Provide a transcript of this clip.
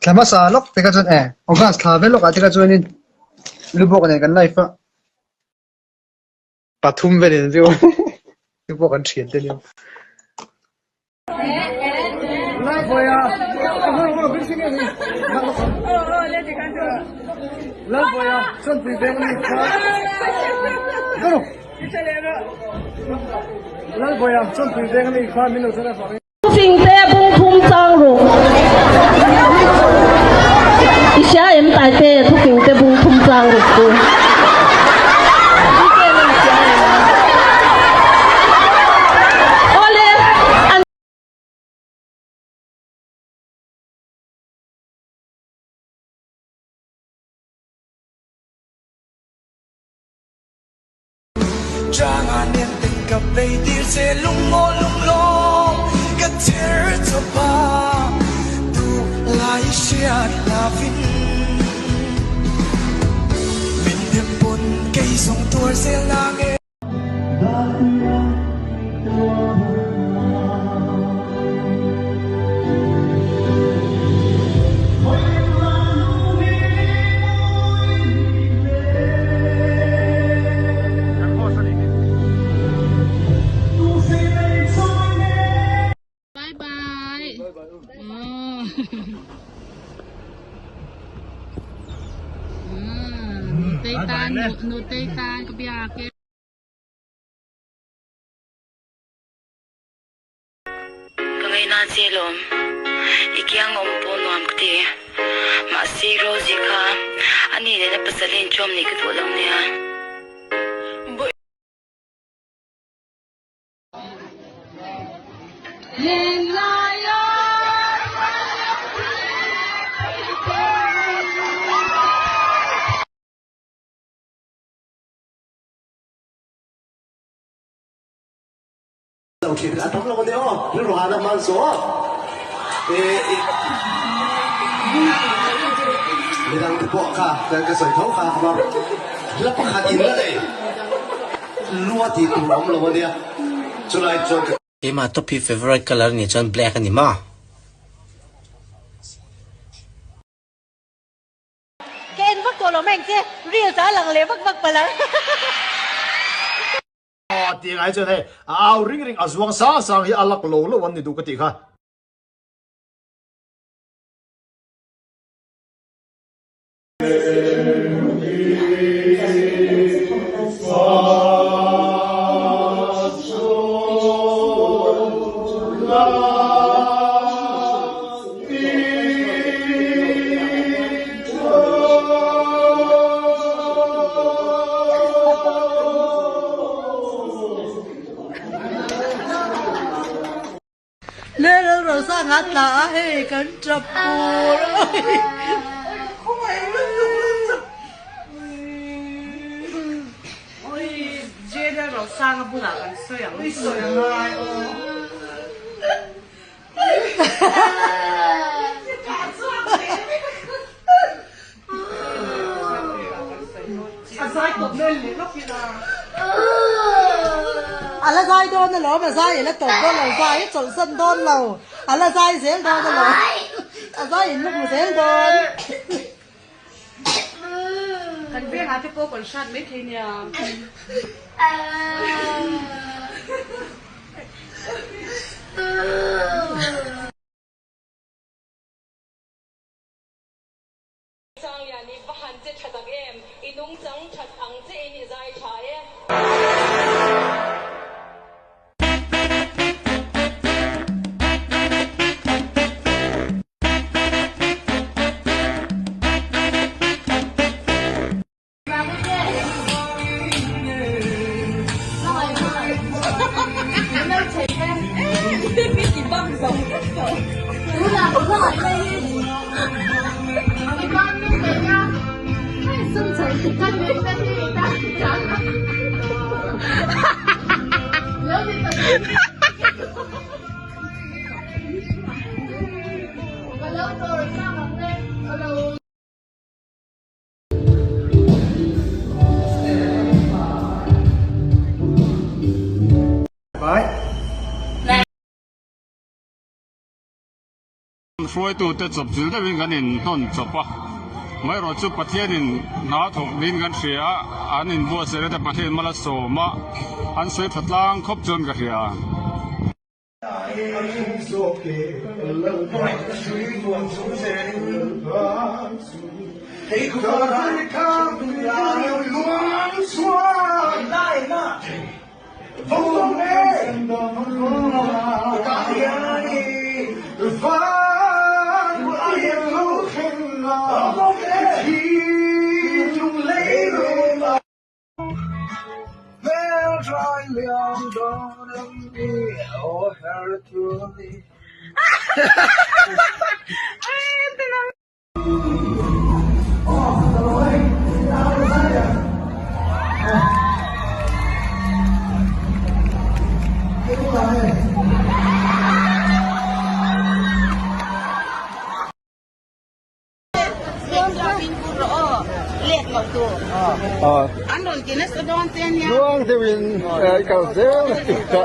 Thla hmasa lawk te kha chuan e August thla vel lawkah te kha chuanin Lubawk nen kan live a. Pathum velin view chu pawh kan thian te nia. Thufingte bung thum chang ruk. I hria em Taite thufingte bung thum chang ruk chu. Awle an. Bye bye. Oh. Nutei tan, nutei tan ka biak e. Ka ngaihna che lawm, i kiang awm pawh nuam ka ti. Mahse Rosie kha a ni leh na pasal hi inchawm nih ka duh lo nia. Lo thin a tam lo ania aw, rilru hahna hman zawh a midang te pawh kha kan ka sawi tho kha kha hla pakhat in la nei lua tih tur awm lo ania chulai chuan ka Keimah top hi favourite colour nih chuan black a ni maw? Ka en vak tawh lo mai ang che, reels ah a lang leh vak vak palh ang. Aw tih ngai chuan hei a au ring ring a zuang sang sang hi a lak lo lo an ni duh ka tih kha. Lel Rosanga a tla a hei kan tap pur A la zai dawn alawm, a zai a la tawp dawn lo, zai a chawlhsan dawn lo, a la zai zel dawn alawm, a zai in luk zel dawn. Kan vengah te pawh kan hrat mai thei nia. Sanglian i va han che tha tak em, i nungchang that ang che in i zai tha e. Hruaitute chawpchilh deuhin kan inhnawn chawp a, amaherawh chu Pathianin hna thawk niin kan hria a, an inbuatsaihna te Pathian mal a sawm a, an sawi tha tlang khawp chuan ka hria. Luang deuhin i kal zel a ti ta.